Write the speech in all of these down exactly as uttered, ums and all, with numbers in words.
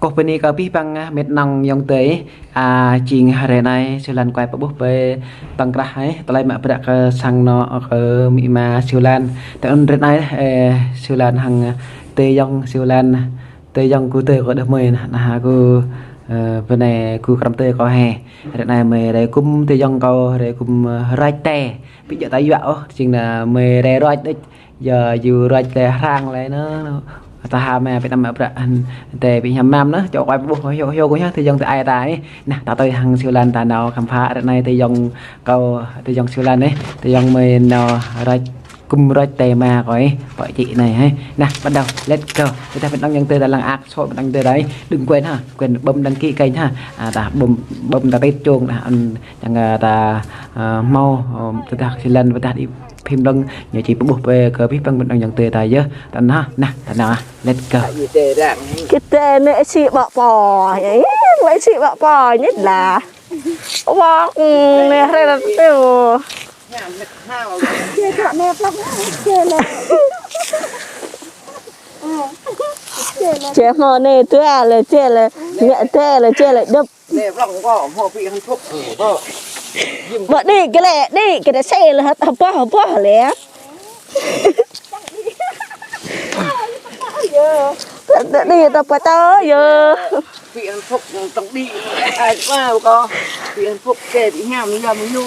Kâo bơni kơ abih bang, ah, met nong ayŏng adơi, ah, jing hrơi anai Siu Lan kuai pơƀuh ƀơi tŏng krah, eh, tơlơi mă bruă kơ sang anŏ kơ amĭ ama Siu Lan. Tơ anŭn hrơi anai, eh, Siu Lan hăng, ah, adơi ayŏng Siu Lan, adơi ayŏng gơmơi, gơmơi đah mơi anai, anai gơmơi, eh, bơnai gơmơi krăm tơi kơ he. Hrơi anai gơmơi rai gum adơi ayŏng kâo, rai gum, eh, ruăč tê. Ƀu djơ̆ ta yuă ôh, jing anai gơmơi rai ruăč đôč. Yua, yua ruăč tê hrăng lĕ anŭn, anŭn. Ta hmâo mă pơtăm mă bruă, tê ƀu hiam mơ̆n anŭn, čô kuai pơƀuh hyu hyu kơ ñu, adơi ayŏng adơi ai ta anai. Anai, ta tui hăng Siu Lan ta nao khám phá, hrơi anai adơi ayŏng kâo, adơi ayŏng Siu Lan anai, adơi ayŏng gơmơi nao ruăč, gum ruăč tê mă kơ, eh, pơ čư̆ anai, eh. Anai, bắt đầu, let's go. Tơdah met nong ayŏng adơi ta lăng ak, số met nong ayŏng adơi ta anai, đừng quên ha, quên bấm đăng ký kênh ha. À, ta bấm, bấm ta tít chuông, anai, ăn čang, ah, ta, ah, hmâo, ah, tơdah Siu Lan, tơdah đi phim dong, ñu či pơƀuh ƀơi kơ abih bang met nong ayŏng adơi ta yơh. Ta nao, anai, ta nao, let's go. Kơ tê anai sĭ ƀă pô, ih, lĕ sĭ ƀă pô, ñu lah. Wah, anai hrơi anai tui. Čê hmâo anai tui lĕ, čê lĕ, ngă tê lĕ, čê lĕ, djŏp. Nè, prŏng kơ, hmâo ƀu hăng phŭk, kơ. Ƀă đĭ kơ lĕ, đĭ kơ lĕ, sĭ lĕ, hơpă, hơpă lĕ. Đĭ ta pơtô, yơh. Ƀu hăng phŭk, tŏng đĭ, ai, ƀă kơ. Ƀu hăng phŭk, kơ ƀu hiam, yua mơ̆ ñu.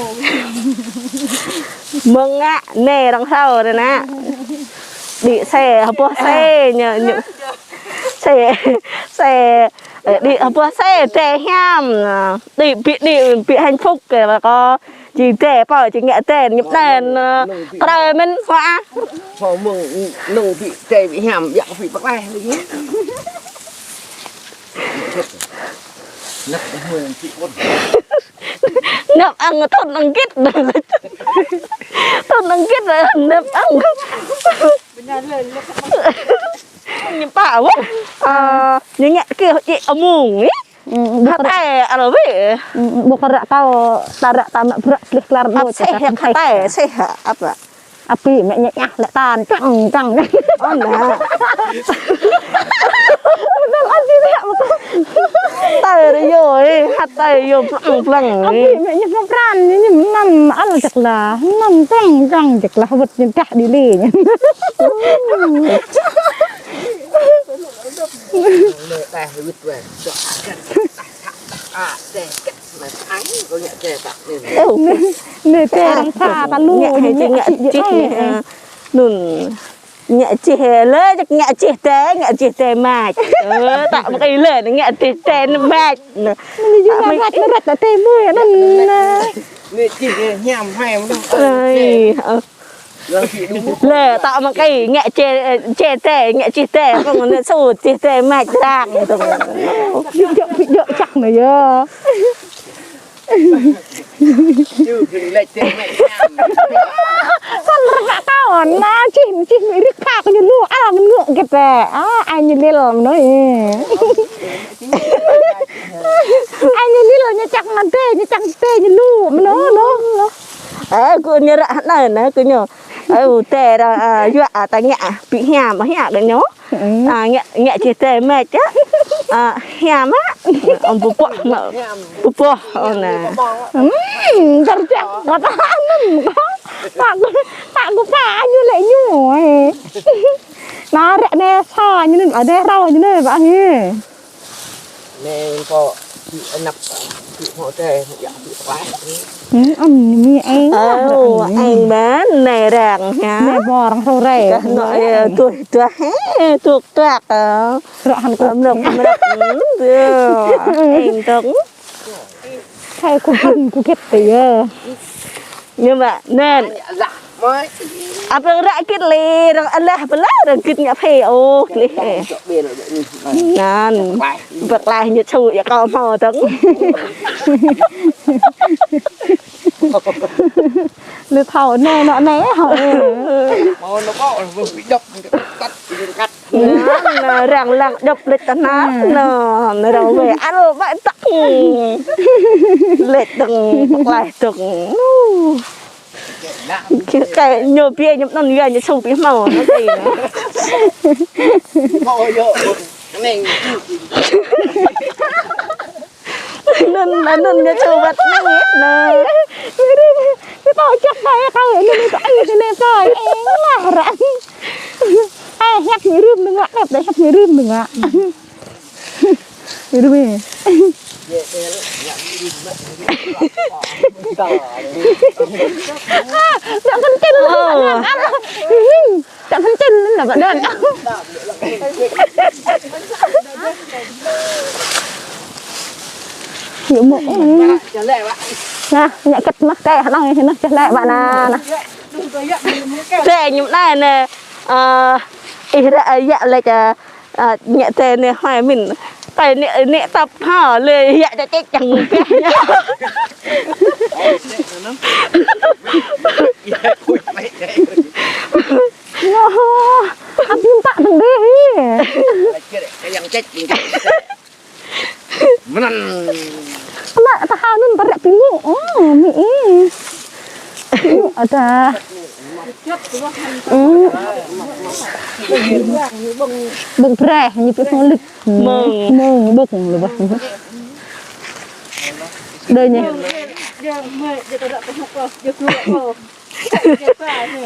Mơ̆ng ngă, nè, răng hrâo, nè, anai. Đĭ sĭ, hơpă sĭ, ñu, ñu. Sĭ, sĭ, Ơ, đĭ, ơ, ƀuh sĭ, tê hiam. Đĭ, ƀu, đĭ, ƀu hăng phŭk kơ kâo. Či tê pô, či ngă tê, ñŭp tê, ơ, krơi mơ̆n, hua. Hua mơ̆ng, nŭng ƀu tê ƀu hiam, yua ƀu pơklaih lĕ. Năp mơ̆ng či ƀuh. Năp ang thun ang git. Thun ang git, năp ang. Ñu pă wơ̆t. Ơ, ñu ngă kơ či amung, ih. Ơ, ƀu kơ ră. Hơtai, alơ wih. Ơ, ƀu kơ ră kâo, ta ră ta mă bruă plih klar đôč, ăt sĕh, hơtai, sĕh, apa? Abih mă ñu yah lĕ tan, čang, čang. Ơ, anai. Betul, ăt sĕh lĕ, betul. Hơtai ră yơh, ih, hơtai yơh, plăng, plăng. Abih mă ñu pran, ñu mơnam, alơ čak lah, mơnam, čang, čang, čak lah, wơ̆t ñu dah đĭ lĕ ñu. Nê, nê, tê răng pha ta lu, ngă hai ñu čih, ngă ngă čih, čih, ơ, anŭn. Ngă čih lĕ, ngă čih tê, ngă čih tê mač. Ơ, ta mă kơ lĕ, ngă čih tê mač. Nê, ñu ngă mač, nê, ră ta tê mui, anŭn, nê. Nê čih hiam hai, anŭn. Ai, ơ. Lĕ, ta mă kơ, ngă čih, čih tê, ngă čih tê, kơ ngă su čih tê mač tang. Ƀu djơ̆, ƀu djơ̆ čak nê yơh. Săn rơmă kâo, anai čih, čih mă rĭk phak ñu lu, ală mơ̆n ngŏ gĕt tê. Ơ, ai ñu lil mơ̆n ih. Ai ñu lil ñu čang ngăn tê, ñu čang tê ñu lu, mơ̆n ôh, lu. Ơ, kơ ñu ră anai, anai kơ ñu. Ơ, tê ră, ơ, yua, ơ, ta ngă, ƀu hiam, hiam kơ ñu. Ơ, ngă, ngă čih tê mač, ơ. Ơ, hiam, ơ. Ơ, ƀu pơ̆h, ƀu pơ̆h, ơ, anai. Ơ, dar čak, kơ ta anŭn, kơ. Pă kơ, pă kơ pă ñu lĕ ñu, ơ. Anai ră anai sa ñu anŭn, ơ, đe hrâo ñu anŭn, ƀă hĭ. Nê pô, či anăp, či hmâo tê, yua ƀu pơklaih. Ơ, anŭn mi eng. Ơ, eng mơ̆n, nê răng ha. Nê ƀu răng hrô rê. Kơ anŏ, ơ, tuh, tuh, he, tuh, tuh, ơ. Ră hăn kơ. Mrŏk, mrŏk, ơ, eng tŏng. Hai kơ hăn kơ gĕt tê yơh. Ñu mă, anŭn. Abih ră git lĕ, ră alah bơlah, ră git ngă phê, ôh, lĕ. Anŭn. Pơklaih ñu ču, yua kâo hmâo tŏng. Lĕ thâo nê, nŏ nê, hŏ. Hmâo nŏ ƀô̆, ƀu djŏp, tăt, tăt. Anŭn, anŭn, răng lăng djŏp lĕ tơnap, anŭn, anŭn răng wê, ală ƀă tŏng. Lĕ tŏng, pơklaih tŏng. Kơ ñu ƀiă ñu anŭn yua ñu su ƀu hmâo, anŭn kơ ñu. Anŭn, anŭn ñu čuh wơ̆t nangis nă. Ñu tŏ čăk kơ kâo, anŭn ñu tŏ ai sini kâo, ê lah ră. Ê, hiăp ñu rưm nă ngă, hiăp ñu rưm nă ngă. Rưm ê. Nă kơntil. Ơ. Nă kơntil nă bă đơ̆n. Yua mơ̆. Nă, ñu kĕt mă kơ anŭn ñu nă čeh lĕ bă nă. Tơ ñu anai nă. Ơ, ih ră yă lĕ ča. Ơ, ñu tơ nă huai mĭn. Tơ nă, nă tăp ha, lĕ yă ča čĕč čang mơ̆ng pĕh ñu. Nă, abih mơta tơ̆ng dih. Mơnăn. Ană ta hao anŭn pơrĕ pingŭ. Ơ, mi ih. Pingŭ ada. Ƀơ̆ng breh, ñu pĭ hmâo lĭk. Mơ̆ng. Mơ̆ng, ƀơ̆ng lu bah. Đơi ñu.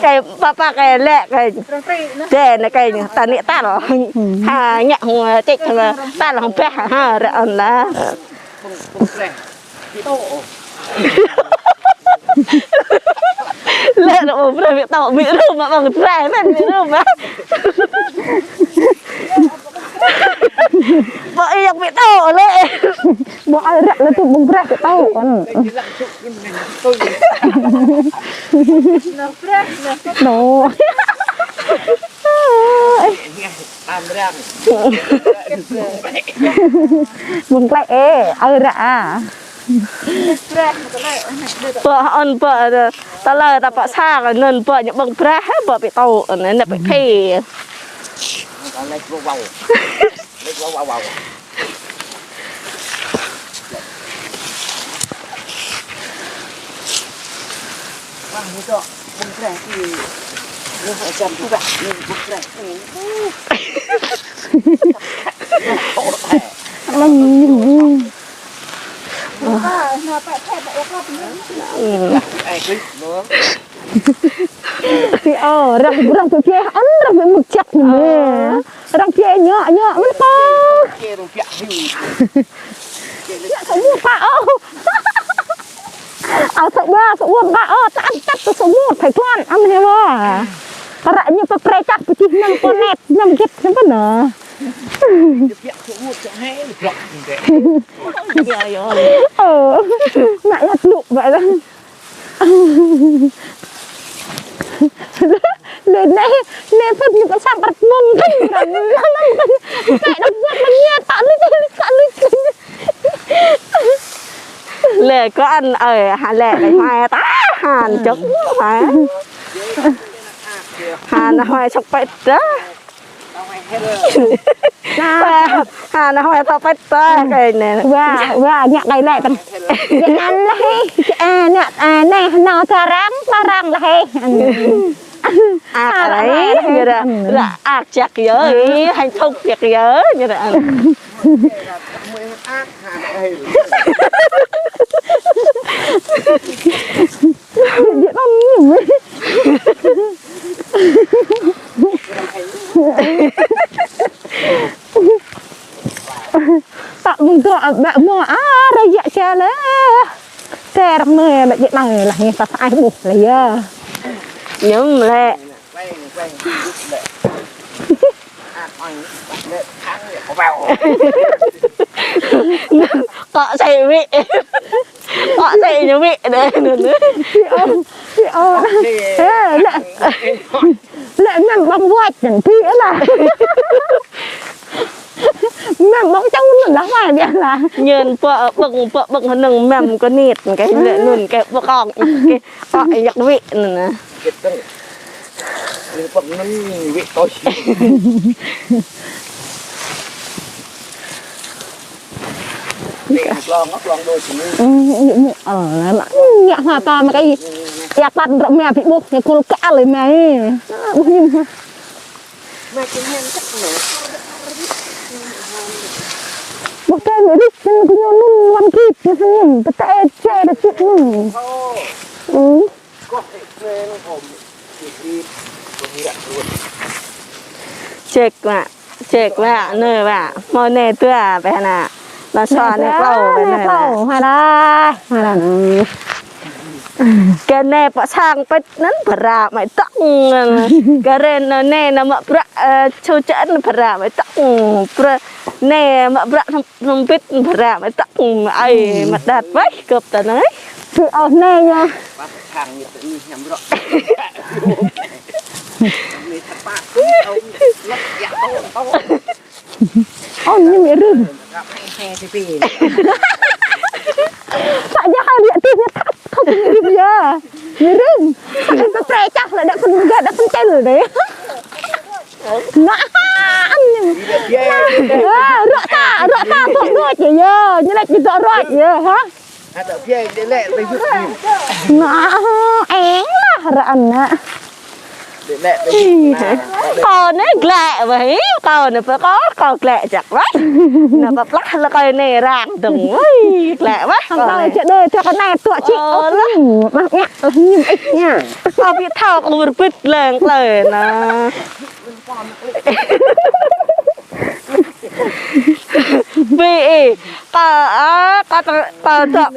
Kơ papa kơ lĕ kơ. Dê nă kơ ñu, ta nĕ ta lŏ. Ha, ñu hmâo čĕč hmâo, ta lŏ hmâo pĕh, ha, ră anŭn lah. Lĕ nă ƀơ̆ng breh ƀu tŏ, ƀu rưm mă ƀơ̆ng breh, mĕn ƀu rưm mă. Ƀơ̆ng ih yŏk ƀu tŏ lĕ. Ƀơ̆ng ai ră lĕ tŭ ƀơ̆ng breh ƀu tŏ anŭn. Nă. Ƀơ̆ng klĕ ê, ai ră a. Pơ hŏn pơ, tơlơi ta pơ sa kơ anŭn pơ ñu ƀơ̆ng breh, pơ ƀu tŏ, anŭn nă pơ khĭ. Ti ơ, ră, ră pơ pĕh, anŭn ră pơ mŭk čăk ñu. Arăng pia ñŏk, ñŏk mơ̆n pă. Ñŏk sơmut pă ôh. Ơ, sơmut, sơmut pă ôh, tơ̆t, tơ̆t, sơmut, phải tuan, ăn hê wa. Ră ñu pơprê čăk pơčih năm pô net, năm git, năm pơ nă. Ơ, nă yă tlu, vậy đó. Lĕ anai, anai pơ̆t ñu pơsăp rơ̆t mơ̆ng kơ ñu ră anŭn kơ ñu. Kơ đơ̆ng wơ̆t mơ̆ng ñu, tŏ lĕ, tŏ lĕ. Lĕ kơ ăn, ơ, ha lĕ, kơ hoai ta, han čŏk, hoai. Han hoai čŏk pơ̆t ta. Nă. Ha, nă, hoai tŏ pơ̆t ta, kơ anai. Wa, wa, ñă kơ lĕ tơ̆n. Jơlan lah hê. Ơ, nă, ơ, nă, nă, tơrăng, tơrăng lah hê. Ak lah hê, ñu ră, ră ak čăk yơh, ih, hăng thŭk čăk yơh, ñu ră. Tŏ mơ̆ng trŏ ƀă mơ̆, a, ră yă ča lah. Tơrăng mơ̆, ƀă jĕ năng lah, ñu ta ai ƀuh lah yơh. Ñu lĕ. Kơ sĕ wĭ. Kơ sĕ ñu wĭ đơi anŭn. Pi ơ, pi ơ. Ê, lĕ, lĕ mĕm ƀơ̆ng wăt anŭn, pi ơ lah. Mĕm ƀơ̆ng čang anŭn lah, wa biă lah. Ñu pơ ƀơ̆ng, pơ ƀơ̆ng hơnơ̆ng mĕm kơ nit, kơ lĕ anŭn, kơ ƀơ̆ng kơ, kơ yăk wĭ anŭn nă. Ơ, ñu, ñu, ơ, lă, ñu hua ta mă kơ, yă păt rơ̆ mă ƀu ƀuh, ñu kul kal mă. Ơ, ƀuh ñu. Ƀuh tơlơi rĭt, anŭn gơñu anŭn lăm git, anŭn, pơtê čê đa čĭt anŭn. Ư. Ček mă, ček mă, anai mă, hmâo anai dua, ƀĕ anai. Anai sô, anai klâo, anai klâo, hmâo đa, hmâo đa. Kơ anai pơ sang pĭt anŭn pơră mă tŏng. Kơ ren anai anŭn mă prăk, ơ, čô čan pơră mă tŏng. Prăk anai mă prăk hơm-, hơmbĭt pơră mă tŏng. Ai, mă đăt wơ̆t, gơ̆p tơ anai. Tui ôh anai yơh. Ơ, ñu mĭ rơ̆ng. Sa jơhăn yă tih ñu thăp, thăp ñu mĭ rơ̆ng yơh. Mĭ rơ̆ng. Sa jơhăn tơtrĕ čah lĕ đăk pơn gah, đăk pơn čel dêh. Ngă hă, anŭn ñu. Ơ, rŏk ta, rŏk ta, tŏk rŏk yơh. Ñu lĕ či tŏk rŏk yơh, hă? Ngă hă, eng lah ră anŭn. Kâo anai glaĭ wơ̆t, kâo anai pơ kâo, kâo glaĭ čăk wơ̆t. Anai pơplah lĕ kâo anai răng dơ̆ng. Wih, glaĭ wơ̆t kâo anai. Kâo čơđai tui kâo anai tŏk čĭ. Ơ, lah. Mă ngă lah ñu ih ñu. Kâo ƀu thâo kâo rơbit lăng klơi anai. Ƀu ih, kâo, a, kâo tơ-, kâo tŏk.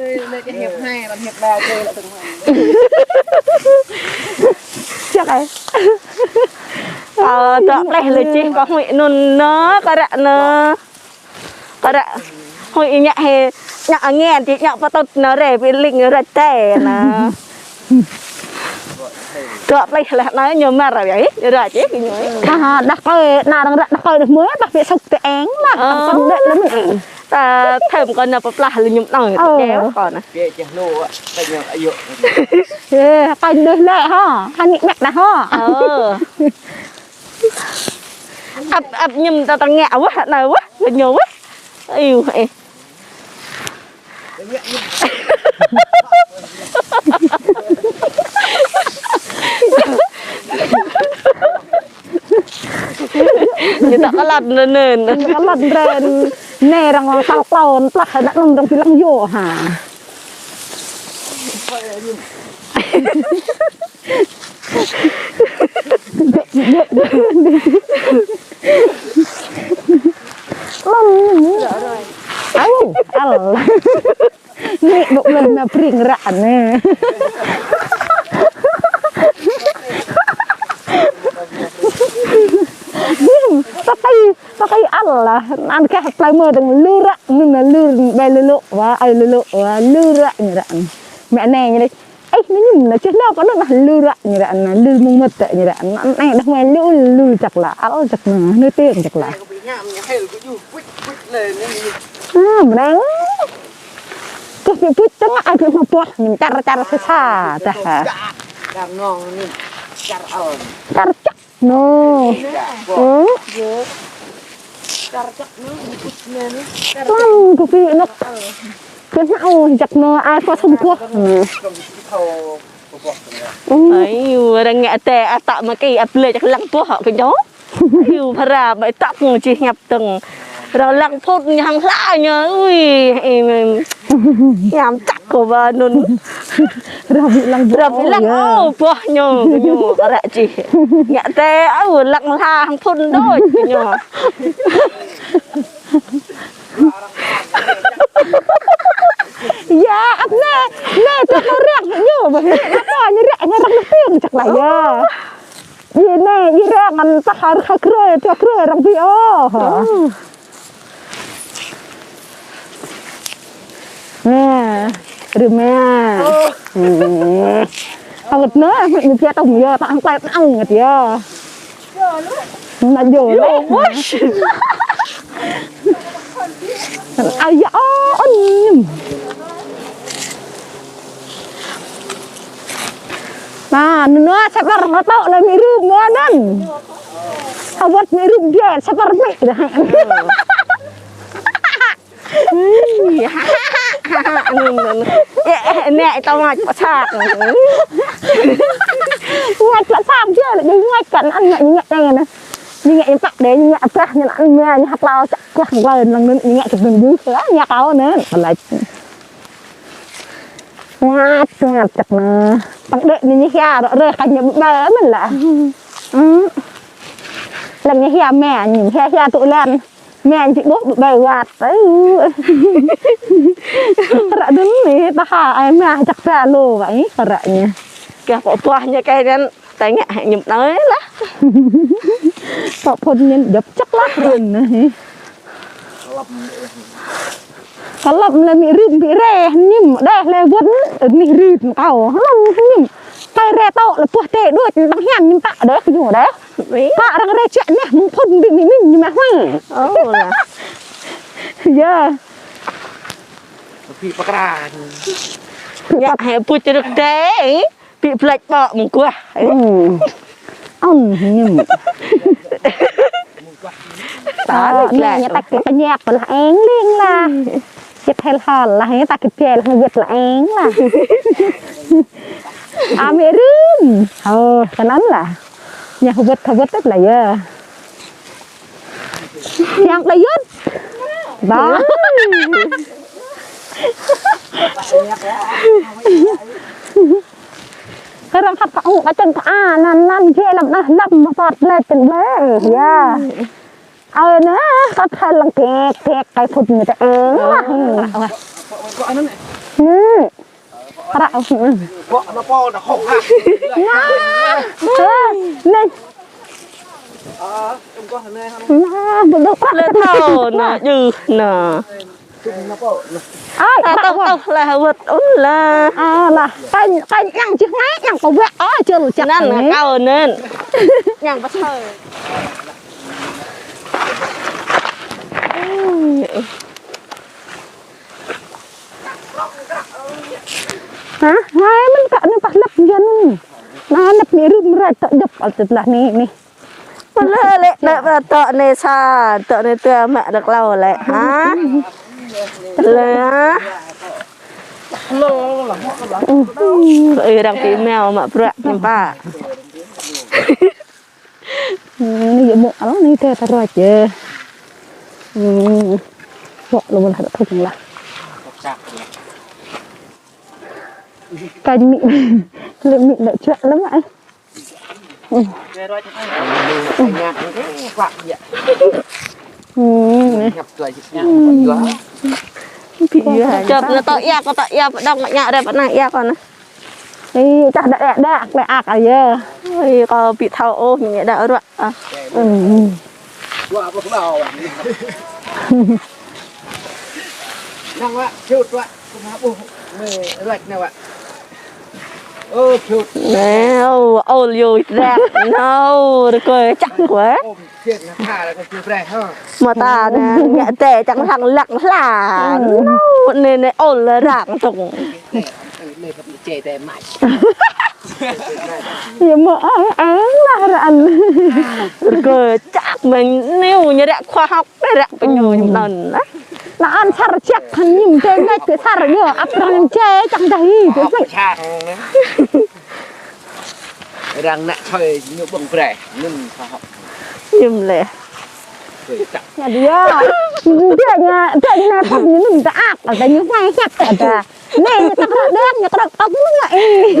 Čăk ơi. Kâo tŏk pleh lĕ čih kâo huĭ anŭn anai, kâo ră anai. Kâo ră huĭ ñă hĭ, ñă angin čih ñă pơtŭt anai rai ƀu ling rơ̆t tê anai. Tŏk pleh leh anai ñu mơ̆r wơ̆t, ră čih ñu. Đah, đah kơi, anai arăng ră đah kơi đah mơi, đah ƀu sŭk tơ eng lah, ơ, tŏk pơn đĕ lăm eng. Ta thêm kâo anai pơplah lĕ ñu anai, ơ, kơ kâo anai. Ơ, kâo đuaĭ lĕ hă, kâo anai mĕk đah hă. Ơ. Ăp, ăp ñŭm ta tơngă wơ̆t, anai wơ̆t, kơ ñu wơ̆t. Ayŭ, ê. Ñu ta kơlăt anŭn. Ñu ta kơlăt anŭn. Anai arăng lăng tal klon, plah anŭn arăng ƀu lăng yơh, hă. Lăng. Au, al. Anai ƀu lăng na pring ră anai. Pakai, pakai al lah. Anŭn kah plơi mơ̆ dơ̆ng lu ră, anŭn anai lu ƀai lu lu wa, ai lu lu wa, lu ră ñu ră. Mă anai ñu dih. Ih, anai ñu mơ̆n, čih nao kơ anŭn anai lu ră ñu ră, anai lu mơ̆ng mơ̆t ñu ră, anai đah mơi lu, lu čăk lah, al čăk anai, anai tơ̆ng čăk lah. A, mơnang. Čih ƀu pŭč tơngă, ai ƀu hmâo boh, ñu čar, čar sesa, dah. Čar čăk. Nô. Ơ. Lăng kơ phi năk. Kơ nao jak nô ai kơ sum kơ. Ai, arăng ngă tê, a, tŏ mă kơ, a, blơi jak lăng boh kơ ñu. Ai, phara ƀai tŏk ñu čih ñăp tơ̆ng. Ră lăng phŭt ñu hăng hla ñu. Ui, ih, ih. Ñăm čăk kơ ba anŭn. Ră ƀu lăng, ră ƀu lăng, ơ, boh ñu, ñu, kơ ră čih. Ngă tê, ơ, lăng hla hăng phŭn đôč, ñu. Ya, ăp nê, nê, tơ kơ ră, ñu, ba nê, nê, ñu ră, ñu ră, ñu tơ̆ng, čăk lah, ya. Ih, nê, ih ră, ngăn tah har kha krơi, tơ krơi, ră ƀu, ơ. Nè, rơma. Hơget nă, ñu pia tông yơh, tang klai tang ngăt yơh. Nă yơh. Ai yă, ơ, ôn. Nă, nă, nă, sabar, nă, tŏ, lĕ mĭ rưm, nă, nă. Awăt mĭ rưm, dia, sabar, mĭ, dah. Ih, nă, nă, nă. Ê, ê, nĕ, tao ngă, pă săk. Ngă pă săk, dia, lĕ, ngă kăn, ăn, ngă, ngă, ngă, nă. Ñu ngă ñu pă đe, ñu ngă pah, ñu ngă mă, ñu hăt hlâo, čăk pah, hlâo, lăng anŭn, ñu ngă čăk anŭn, yua, ñu kâo anŭn, pơlăč. Ngă, ngă čăk anŭn. Păng đe ñu, ñu hia, rŏ rơh, kơ ñu ƀơƀơi mơ̆n lah. Ư. Lăng ñu hia mă, ñu hia, hia tŭ lăn. Mă ñu či ƀuh ƀơƀơi wăt. Ơ. Ră anŭn anai, tơha, ai mă, čăk sa lu, wă, ih, ră ñu. Kơ pô pơh ñu kơ anŭn. Tơña hĕ ñŭm anai lah. Pô phŭn ñen djŏp čăk lah run anai. Kơlăp lĕ mĭ rưm ƀĭ rĕ, ñŭm đeh lĕ wơ̆t, anih rưm kâo. Hlŏng ñŭm. Tơi rĕ tŏ lĕ pơh tê đuač, tăng hiam ñŭm pă đeh, ñu đeh. Pă arăng rĕ čĕ neh, mơ̆ng phŭn ƀĭ mĭ mĭn ñu mă hmăng. Ơ lah. Yơh. Ƀĭ pơkra. Ñu hĕ pŭč rơ̆k tê. Ƀĭ pơlăč ƀô̆ mơguah. Ư. Ôn hiam. Ta ơ, ƀĭ nê, pơlăč. Ñu ta kĭ pơñep lah eng ling lah. Čit hel hol lah, ñu ta kĭ pia lah, ñu wĭt lah eng lah. Amĭ rưm. Ơ, kơ anŭn lah. Ñu hơwơ̆t, hơwơ̆t lah yơh. Yang đa yŭt. Ba. Kơ arăng khăp kơ ung kơ čăn kơ a, anăn, anăn, jê lăm nah, lăm, mă păt lĕ čăn lĕ, yơh. Ơ, nah, kơ thâo lăng kek, kek, kơ phŭn ñu tơ eng lah. Ơ, ơ. Ư. Ră, ơ. Nah, ơ, anai. Nah, bơdô̆ prăk. Lĕ thâo, nah, jưh, nah. Ai, ta tŏh, tŏh lah wơ̆t, ŭn lah. Ơ, lah. Kơ, kơ ñang čih ngai, ñang kơ wĕ, ơ, čơl čăk anŭn, anai. Kâo anŭn. Ñang pơsơ. Hă? Ngai mơ̆n kơ anai pah lăp jăn. Nah, lăp mĭ rưm rĕ tŏ djŏp al tơt lah anai, anai. Pơlơ lĕ, lĕ, lĕ, tŏ anai sa, tŏ anai tơ mă lăk hlâo lĕ, hă? Lĕ, hă? Ơ, arăng ƀĭ meo mă bruă ñŭm pă. Anai yơh mơ̆, alăng anai tơ tơrơč yơh. Ơ. Ƀô̆ lu lah, tơ̆ lah. Kơ mĭ, lĕ mĭ lĕ čuă lăm ai. Čŏp anai tŏ ia, kâo tŏ ia, pơđŏng ngă rĕ pơ anai ia kâo anai. Ih, čah đa đa đa, klĕ ak ayơ. Ih, kâo ƀĭ thâo ôh, ñu đa ruă. Năng wă, cute wă, kơ mă ƀuh, mơi ruăč anai wă. Ơ, cute. Nao, ôl yơh, ră, nao, rơkơi čăk wă. Ôm, thiêng, nă, tha, ră, kơ cute brơi, hă. Mơta anai, ngă tê, čang lăng lăng hla. Nao, anai, anai, ôl răng tŏng. Tê, tê, tê, tê, mă. Yơh mơ̆ ang ang lah ră anai. Rơkơi čăk mơ̆ng ñu ñu ră khoa học, ră pơ ñu ñu anŭn lah. Lah ăn sar čăk hăng ñu tê ngă kơ sar ñu ăp răng čê čang dah hi. Khoa học čang. Răng nă soi ñu ƀơ̆ng brơi, anŭn khoa học. Ñu lĕ. Rơkơi čăk. Ñu dia. Dia ñu, dia ñu nă pơ̆ng ñu anŭn ta ăp, ta ñu ngai hiăp ta. Anai, ñu tơkră đơ̆ng, ñu krăp kŏng ñu ngă ih.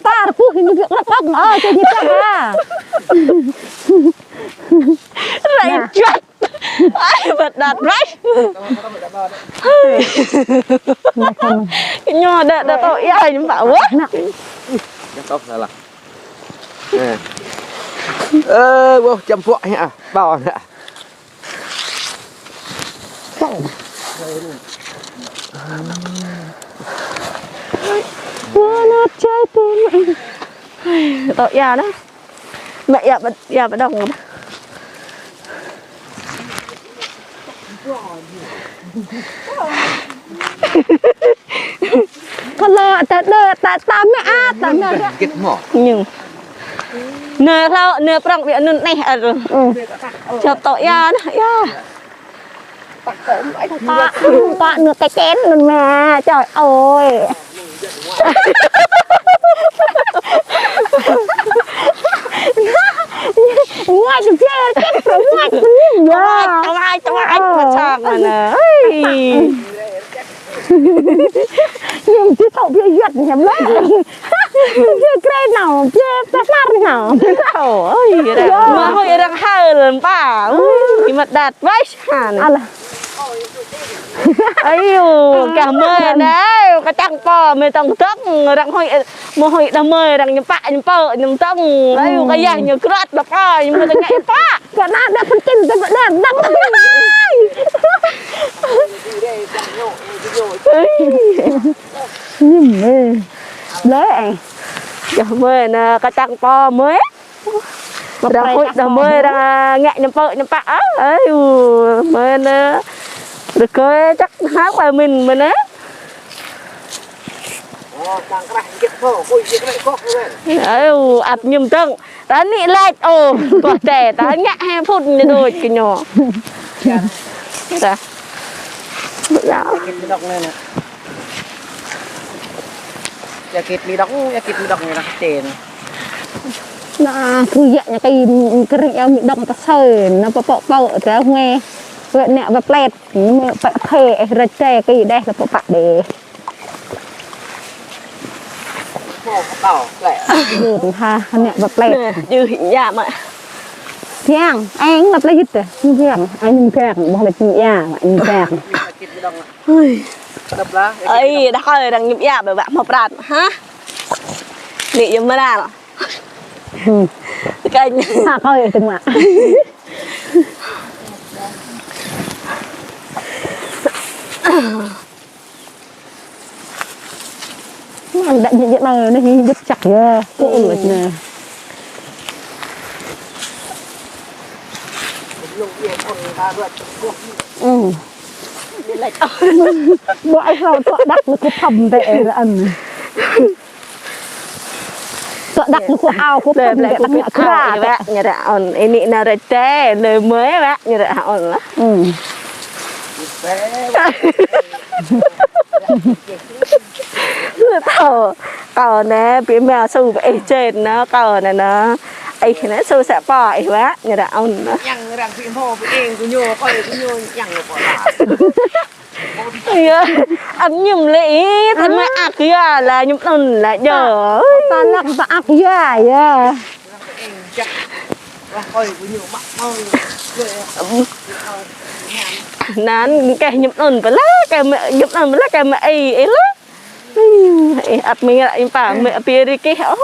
Pă rơpuh ñu krăp kŏng, ơ, čê ñu pă ha. Rai juăt. Ai, bơ̆t đăt rai. Ñu đa, đa tŏ ia, ñu pă wă. Ơ, wơh, čăm pŏk hă, ƀâo hă. Tŏ ia anai. Mă ia pơ, ia pơđŏng. Kơ lơ ta đơ, ta, ta mă a, ta mă ră. Ñu. Nơ hlâo, nơ prŏng ƀiă anŭn anai. Ơ. Čŏp tŏ ia anai, ia. Ta, ta nơ tê čen anŭn mă, trời ơi. Ngoai čơ ƀiă, čĕp ră ngoai čơ ƀiă. Ngoai, ngoai, ngoai, ngoai, ngoai, ngoai. Ơi. Ñu či tŏ ƀiă yua ñăm lĕ. Ƀiă krê nao, ƀiă tơhmar nao. Ơi, ră. Mă hơi răng hơi lăm pa. Ui, mă đat, wai. Hă nè. Alah. Ayơ, kah mơi nè, kơčăng pô mơi tŏng tŏng, răng hơi, mơi hơi đah mơi răng ñăm pă, ñăm pơ, ñăm tŏng. Ayơ, kah yah ñu krăt đah pô, ñăm mơi tơngă pă. Kơnă đah pơčin tơ pơđar đăng. Ñăm mơi. Lơi, ơi. Kah mơi nè, kơčăng pô mơi. Răng hơi đah mơi răng ngă ñăm pơ ñăm pă. Ơi, mơi nè. Rơkơi čăk hă kơ mơi mơi nè. Ơi, ăt ñăm tŏng. Ră anai lĕ, ơ, ƀôh tê, ta ngă hĕ phŭt ñu đôč kơ ñu. Ră. Ră. Yakit mi đŏng, yakit mi đŏng ñu răng čen. Nă, kơ yă ñu kơ kơring yă mi đŏng ta sơi, nă pơpŏk pŏk ta huê. Wĕ nĕ wĕ plĕt, nă pă phê, ơ, ră čê kơ đeh lă pơpă đeh. Yut ha, nĕ wĕ plĕt. Nè, yut ya mă. Piăng, eng lăp lăp yut tơ. Ñu piăng, eng ñu piăng, ƀôh lăp ñu ya, ñu piăng. Ơi. Ơi, đah kơi răng ñŭp yă ƀơi ƀă hmâo pran, hă? Nị yơh mơnal. Kanh. Hă kơi tơng mă. Mă đă ñu yă nă, nă hĭ jăp čăk yơh. Kơ ul nă. Ƀôh ai hrâo tŏ đăk nă kơ thăm tê ơ ră anai. Tŏ đăk nă kơ ao kơ thăm tê đăk ñu kră tê. Wă ñu ră on. Anai nă ră tê, lơi mơi wă ñu ră on lah. Tao, kâo nè, ƀing mơ̆ su ƀu ih čen nă, kâo nè nă. Ih nè su sa pô ih wă, ñu ră on nă. Yang răng ƀing hmâo ƀing eng kơ ñu, kâo kơ ñu yang pô lah. Yơh, ăt ñăm lĕ ih, tơmơi ak yua lah, ñăm anŭn lah, yơh. Ta lăng ta ak yua, yơh. Anŭn kơ ñăm anŭn pơlă, kơ mơi, ñăm anŭn pơlă, kơ mơi ih, ih lah. Ih, ăt mơi ngă ih pă, mơi pi ri kih ôh.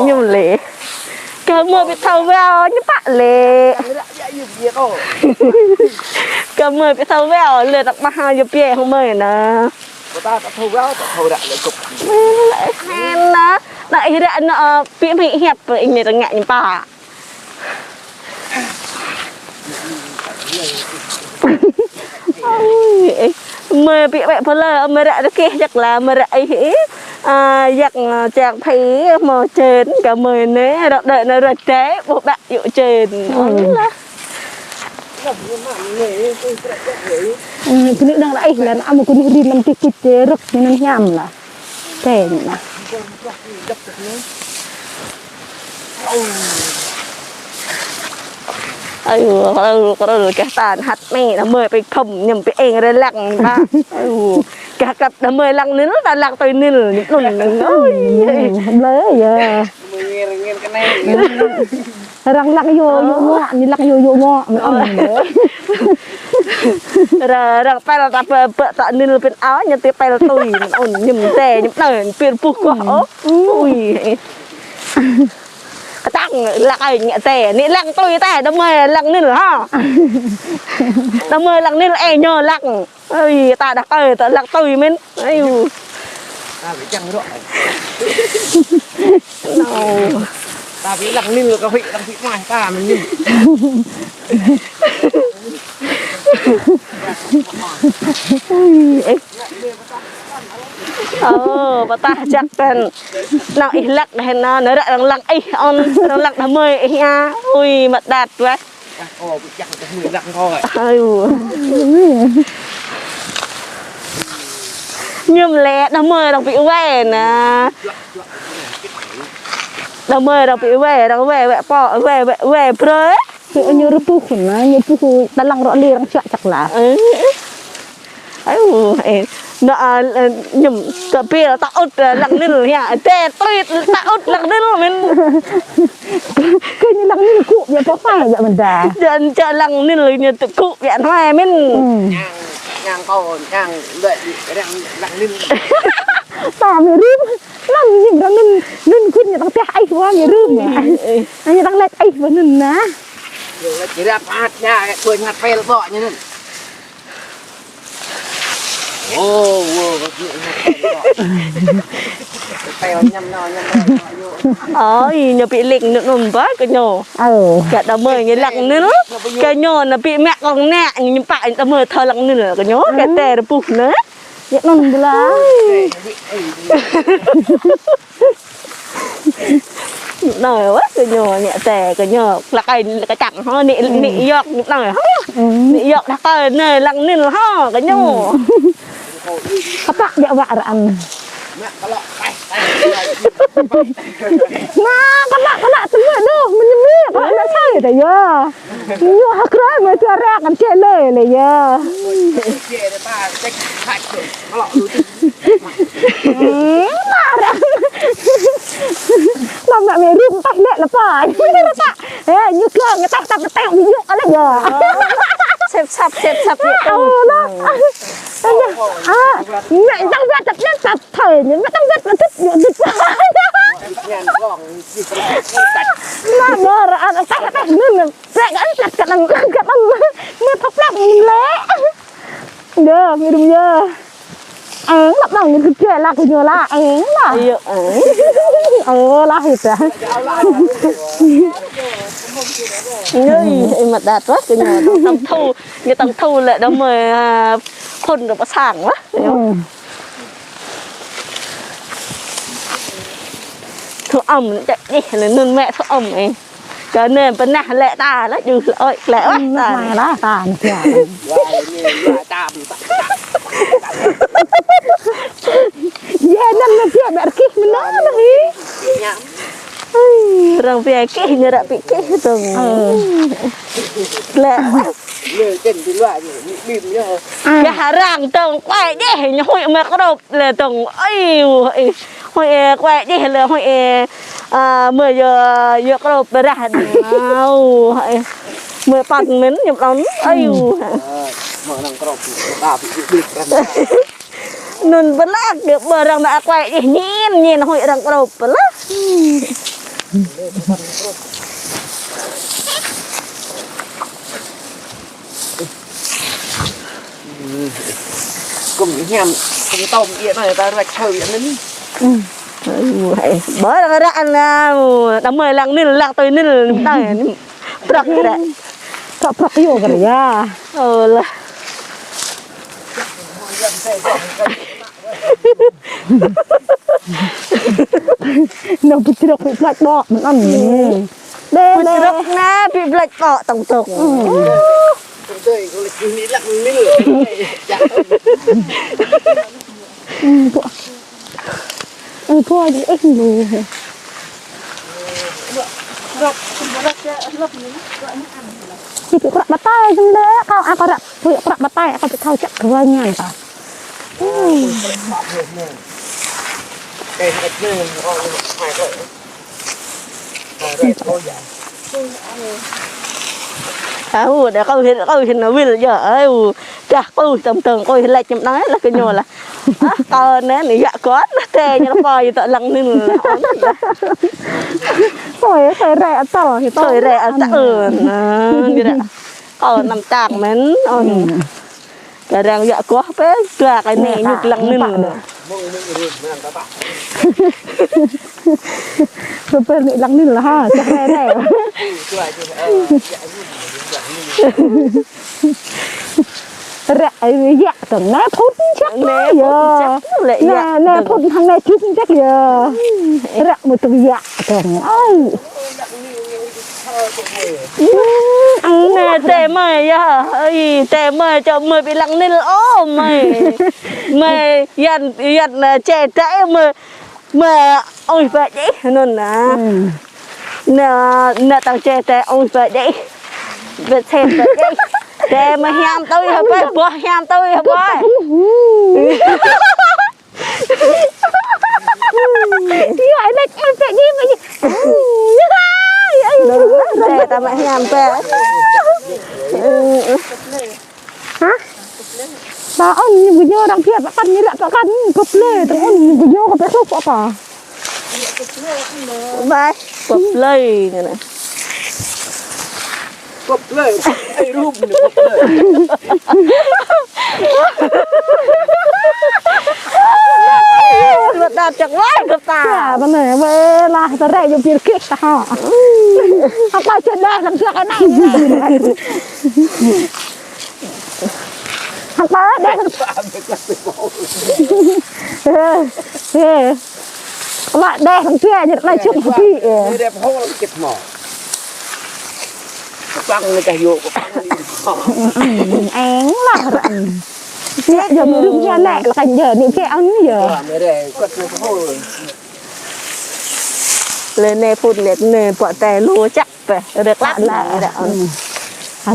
Ñăm lĕ. Kơ mơi ƀu thâo wao, ñu pă lĕ. Kơ mơi ƀu thâo wao, lĕ tăk mah ha yơh pia hăng mơi nă. Hên nă, nă ih ră nă, ơ, pi mơi hiăp, ih mơi tơngă ñu pă. Ơi, ih, mơi pi wĕ pơlơ, mơi ră rơkeh jăk lah, mơi ră ih, ih. A, jăk, a, čang phi, mơi čen, kơ mơi nê, ră đơi nă ră čê, ƀuh ƀă yŭ čen. Ơ, lah. Ơ, kơ nĭ đang ră ih lah, nă, mơi kơ nĭ ri lăm tih kuč čê, rơ̆k, nê năn hiam lah. Čen lah. Ayơ, kơ rơ̆l, kơ rơ̆l, kơ ta hăt mĕ, nă mơi pĕ khŏm, ñăm pĕ eng rơ̆l lăng, ba. Ayơ, kơ kăp nă mơi lăng nil, ta lăng tui nil, nil, nil, ơi. Blơi, yơh. Răng lăng yơh, yơh ngŏ, nil lăng yơh, yơh ngŏ, mĕ ôn. Ră, răng pel ta pơ, pơ ta nil pĕn ao, ñăm tui pel tui, mĕ ôn, ñăm tê, ñăm nơ, pir puh kơ, ôh. Ui. Kơtang lăng ai ñă tê, nĭ lăng tui tê, đơ mơi lăng nil hă. Đơ mơi lăng nil ê ñu lăng. Ơi, ta đah kơi, ta lăng tui mĕn. Ayơ. Ta ƀu čang rŏ. Nô. Ta ƀu lăng nil kơ huĭ, lăng huĭ mah, ta mĕn ñu. Ơi, ih. Ơ, pơtah jăk kăn. Nao ih lăng đah nă, nă ră răng lăng ih ôn, răng lăng đah mơi ih a. Ui, mă đat wĕ. Ayơ. Ñŭm lĕ, đah mơi arăng ƀu wai nă. Đah mơi arăng ƀu wai, arăng wai, wai pô, wai, wai, wai brơi. Ñu rơpuh nă, ñu puh ta lăng rŏ li arăng čuă čăk lah. Ơ. Ayu, ơ, nă, ơ, ơ, ñŭm, kơ pi ta ŭt, ơ, lăng nil hia, tê, trit, ta ŭt lăng nil mĭn. Kơ ñu lăng nil kŭ, ñu pô phai, ñu mơ̆n đa. Jăn čă lăng nil, ñu tŭ kŭ, ñu hnoai mĭn. Ư. Ñang, ñang kâo, ñang, lĕ, lăng, lăng nil. Ta mĭ rĭm, lăng ñu lăng nil, nil kŭ ñu tăng teh ai wa mĭ rĭm. Ơ, ơ. Ñu tăng lĕ ai wa nil nă. Ñu lĕ kira phat ya, kue ngat pel ƀô̆ ñu nil. Ô, ô, ô, ô, ô. Ơi, ñu ƀu lĕ nŭn nŭn ƀă kơ ñu. Ơ. Kơ đah mơi ñu lăng nil. Kơ ñu nă ƀu mă kông nă, ñu pă đah mơi thâo lăng nil kơ ñu. Kơ tê rơpuh nă. Yă nŭn bla. Nă, wah, kơ ñu, ñu tê, kơ ñu. Lăk ai, lăk čang, hă, nị, nị yŏk, nă, hă. Nị yŏk đah kơ, nă, lăng nil, hă, kơ ñu. Kơpă jă wă rơan. Nă, kơnă, kơnă, tơmă đôh, mơñum mă, kơnă, nă, sai, tơ yơh. Ñu hơkrơi mơi tui arăng kăn čê lơi lĕ yơh. Ơ, mă arăng. Lăm nă mơi rĭm tah lĕ lăp ai. Mơi rĭm tah. Ơ, ñu kơ ñu tah tah tah ñu lĕ yơh. Sep sap, sep sap, yơh. Ơ, nă. Ơ, nă. Ơ, mơi tăng wet tah lĕ tah thơi, mơi tăng wet tah ñu dĭt. Nă, mơi arăng tah tah nŭn. Rek kan, rek kan, rek kan. Mơi păk păk mơi lĕ. Yơh, mơi rĭm yơh. Eng, lăp nong ñu kơ kê lah kơ ñu lah, eng lah. Yơh, eng. Ơ, lah hĭ ta. Yơh, ih, ih, mă đah wah kơ ñu, tăng thu, ñu tăng thu lĕ đah mơi, a, phŭn đah pơ sang lah. Ư. Thu âm, čăk ih, lĕ nŭn mă thu âm, eng. Kơ nĕ pơnah lĕ ta, lĕ jư lĕ ơi, lĕ wah ta. Mai lah ta nă kia. Yă, năn nă kia ƀĕ kih mơnă lah hĭ. Ui, arăng ƀĕ kih, ñu ră ƀĕ kih tong. Ơ. Lĕ. Ơ. Kơ arăng tong, kuai dêh, ñu huĭ mơi krôp. Lĕ tong, ơi, ơi, hơi, ơ, kuai dih lĕ hơi, ơ, a, mơi yua, yua krôp pơrah. Au, hơi, mơi păn mĭn, ñŭp đon, ơi. Nŭn pơlak, kơ ƀơi arăng nă kuai dih ñin, ñin hơi arăng krôp pơlah. Kŭm hiam, kŭm tơm iă nai ta ruai thâo iă nai. Ơ, ƀơi arăng ră anai, đah mơi lăng nil, lăng tui nil, nai, prăk ră. Prăk, prăk yua kơ ră. Ơ lah. Nă pơčrăk pơčrăk đôč, mơnăn. Đe, đe. Pơčrăk nă, pơčrăk đôč, tong tong. Ơ, pô. Ơ, pô, đi, ơ, đi. Pơčrăk ƀătai, jing đe, kâo, a, kâo ră, pơčrăk ƀătai, kâo pơčrăk kơ wai ñan kâo. Au, đa kâo hĭ, kâo hĭ nă wĭl yơh, au, đah kâo tơm tơm kâo hĭ lĕ čem đai lah kơ ñu lah. A, kâo nĕ nĕ yă kâo nă tê ñu lah pơ yua tơ lăng nil lah. Ôi, ôi, rĕ atăl, ôi, rĕ atăl, ơ, nă, ñu ră. Kâo năm čang mơ̆n, ôn. Kơ arăng yă kâo pĕ, dua kơ nĕ ñu lăng nil. Pơpĕ nĕ lăng nil lah, ha, čah rĕ rĕ. Ră, ơ, yă tong, nĕ phŭn čăk nĕ, yă. Nĕ, nĕ phŭn hăng nĕ čŭk čăk yă. Ră mơ̆ tong yă tong, ơi. Nè, tê mơi ya, ơi, tê mơi, čô mơi ƀu lăng nil, ô mơi. Mơi, yan, yan, nè, čê tê mơi, mơi, ôi, ƀă dih, nun nè. Nè, nè, tăng čê tê, ôi, ƀă dih. Ƀă sen ƀă dih. Tê mơi hiam tui hă ƀơi, ƀơi hiam tui hă ƀơi. Iya, enak, enak, ini, ini. Saya tambah nyampe. Hah? Ba ôn ñu gơñu arăng phiăp pơkăn ñu lăk pơkăn, kơ plơi, tơl ôn ñu gơñu kơ plơi hluh pơkă. Bai, kơ plơi ngă anai. Kơ plơi, ai rum ñu kơ plơi. Mơ̆ đăt čăk wai kơ ta. Ya, bơnai, wai lah, tơrĕ yua pir kih ta hă. Apa čơđah lăm čăk anai. Hăng ta đeh. Ê, ê. Lăi đeh hăng tê, ñu lăi čŭk hơbĭ. Ê, rep hol kit mơ̆. Kơpăng ñu kah yua, kơpăng ñu. Eng lah răng. Ñu jơ̆ mơ̆ rŭng ñu lĕ, lăi kah jơ̆, ñu kê ăn ñu jơ̆. Lĕ nê phun lĕ nê pŏk tê lu čăk. Rơklăp lĕ, rơklăp.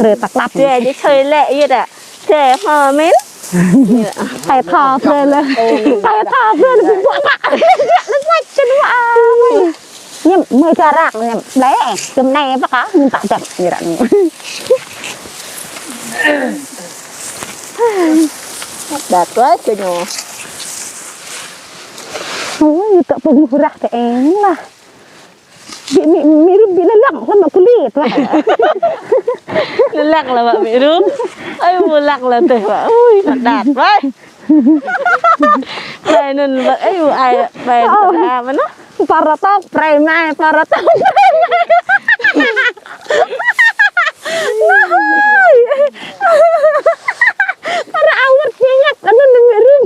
Rơklăp. Tê, ñu čơi lĕ, yơh đă. Tê, hmâo mĭn. Tê thâo plơi lĕ. Tê thâo plơi lĕ, ƀu ƀuă kă. Lĕ, lĕ, čen wa. Ñăm, mơi čarăk, ñăm. Lĕ, čem nê pơkă, ñăm pă čem, ñu ră. Đăt wai kơ ñu. Ôi, tŏ pơmurah tê eng lah. Ƀĭ mĭ, mĭ rŭm ƀĭ lăng, lăng mă kuli, tuă. Lăng lah mă mĭ rŭm. Ai, mơ̆ lăng lah teh, mă. Ui, mă đăt, wai. Ai, nun, mă, ai, ai, ai, mă, mă, mă. Pơrơtŏk, prei mai, pơrơtŏk, prei mai. Nai. Pơrơawăt ñiñăk, anŭn mĭ rŭm.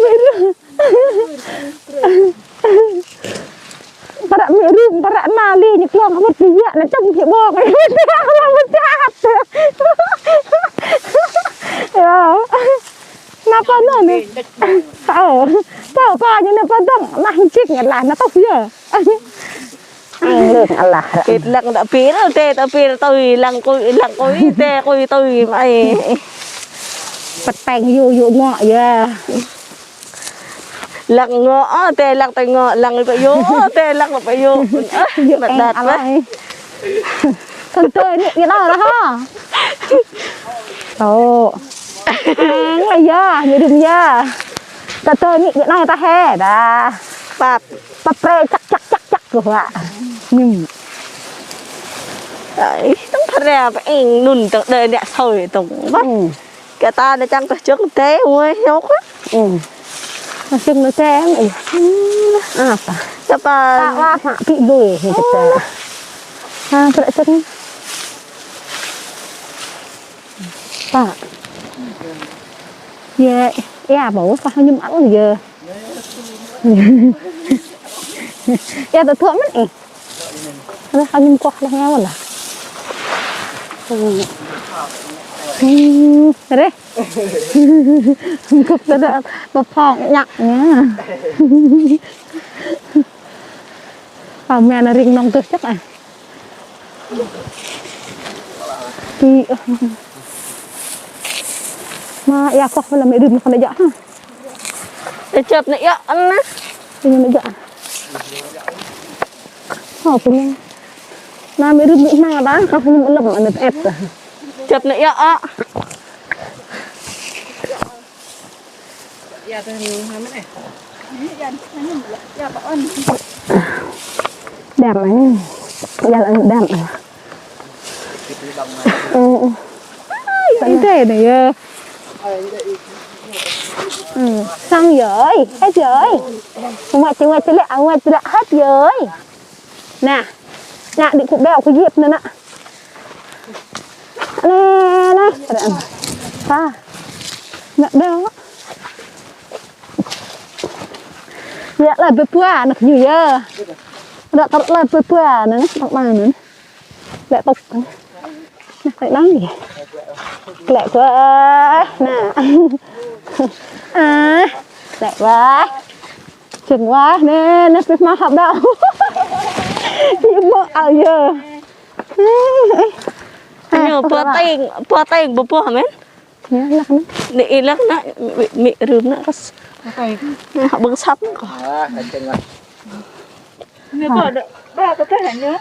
Mĭ rŭm. Pơră mĭ rŭm, pơră nali ñu klŏng hơmŭt ñu yă, ñu čăm ñu ƀong. Ñu ƀong mơ̆ čăt. Ya. Nă pơ anŭn anai. Ơ. Pơ, pơ ñu nă pơ dơ̆ng, nă hing čik ngă lah, nă tŏh yơh. Lăng alah. Kit lăng đă pir, tê đă pir tui, lăng kui, lăng kui, tê kui tui, mai. Pơteng yua, yua ngŏ yơh. Lăng ngŏ, ơ, tê lăng tui ngŏ, lăng pơ yua, ơ, tê lăng pơ yua. Ơ, yua mă eng đăt alah. Wai. Tơntơi anai, ñu đa lah hă. Ơ. Eng lah yơh, ñu đưm yơh. Tơntơi anai, ñu đa ta hĕ đa. Pap. Pap pre čăk, čăk, čăk, čăk kơ wă. Ñum. Ai, tong pre pơ eng nun tong đơi nĕ soi tong. Wă. Kơ ta nă čang tơh čơ̆ng tê, ui, hiôk. Tơh čơ̆ng nă tê, ui. Apa? Sapa? Ta wa mă pi lui, hĭ kơ ta. Ha, prăk čơ̆ng. Pa. Yơh, yơh, apa? Wơ̆, kah ñum al yơh. Yơh, tơh thuă mơ̆n ih. Reh, kah ñum koh lah ngă wơ̆ lah. Hmm, reh. Kŭp tơdă, pơphŏng ñăk ñă. Pă mơ̆n ring nong tơh čăk ah. Ti, mă, ya, koh, wơ̆ lah mĭ rŭm kơ nă jak, ha. Ê, čăp nă jak, anŭn. Ti nă jak. Hă, punya. Nă mĭ rŭm nă, nă, dah, kah punya lăm, anŭn ep dah. Čăp nă jak, ah. Đăm anai. Yơh, đăm. Ih, tê anai yơh. Sang yơh, hết yơh. Ngoai, ngoai, lĕ, ngoai, lĕ, hết yơh. Nă, nă, đĭ kơ ƀĕ kơ yip nă, nă. Nă, nă. Ha. Nă, đeo. Yă, lĕ bơbua ană ñu yă. Đă tơr lĕ bơbua ană, ană anai ană. Lĕ tŭk. Ană lĕ năng yă. Lĕ bơbua. Ană. A, lĕ bơbua. Čơng bơbua anai, ană pih mă hăp đăo. Yă mă ao yă. Ñu pơteng, pơteng bơbua mĕn. Ñu lăk anai. Anai lăk anai, mĭ, mĭ rơm anai kơ s-, anai hăp bơ̆ng săp anai kơ. Ñu kơ đă, ba kơ tơlơi ñu.